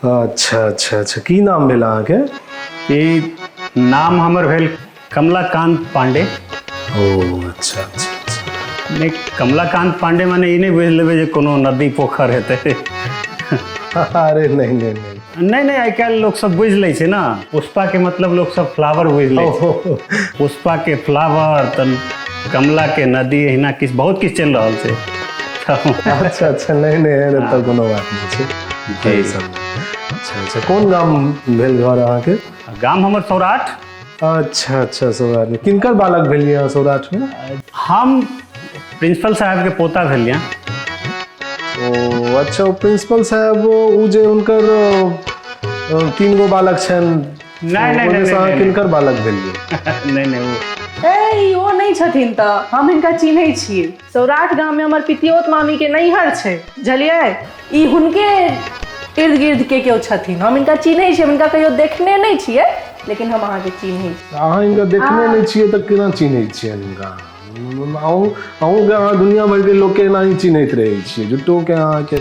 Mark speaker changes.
Speaker 1: अच्छा अच्छा अच्छा, की नाम भेल अहाँके?
Speaker 2: ई नाम हमर भेल कमलाकांत पांडे।
Speaker 1: ओ अच्छा अच्छा अच्छा।
Speaker 2: नहि, कमलाकांत पांडे माने ई नहि बुझि लेबै जे कोनो नदी पोखरि हेतै।
Speaker 1: अरे नहि नहि नहि
Speaker 2: नहि नहि, आइ काल्हि लोक सब बुझि लै छै ने, पुष्पा के मतलब लोक सब फ्लावर बुझि लै छै। पुष्पा के फ्लावर तऽ कमला के नदी, एहिना किछु बहुत किछु चलि रहल छै।
Speaker 1: अच्छा अच्छा, नहि नहि, एहन तऽ कोनो बात नहि छै।
Speaker 2: जी।
Speaker 1: अच्छा अच्छा, कोन गाम भेल घर अहाँके?
Speaker 2: गाम हमर सौराठ।
Speaker 1: अच्छा अच्छा, सौराठ में किनकर बालक भेलियै अहाँ सौराठ में?
Speaker 2: हम प्रिंसिपल साहब के पोता भेलियै।
Speaker 1: ओ अच्छा, ओ प्रिंसिपल साहब ओ जे हुनकर 3 गो बालक छनि?
Speaker 2: नहि, नहि,
Speaker 1: ओहिमे
Speaker 2: नहि,
Speaker 1: से अहाँ
Speaker 2: नहि,
Speaker 1: किनकर बालक भेलियै?
Speaker 2: नहि नहि, ओ
Speaker 3: ए, ओ नहि छथिन तऽ हम हिनका चिन्है छियै। सौराठ गाममे हमर पितियोत मामीके नैहर छै, बुझलियै? ई हुनके इर्द गिर्द के केओ छथिन। हम हिनका चिन्है छियै, हम हिनका कहियो देखने नहि छियै, लेकिन हम अहाँके चिन्है छी।
Speaker 1: अहाँ हिनका देखने नहि छियै तऽ केना चिन्है छियनि हिनका? अहूँ अहूँके अहाँ दुनिया भरिके लोकके एनाही चिन्हैत रहै छियै, झूठोके अहाँके।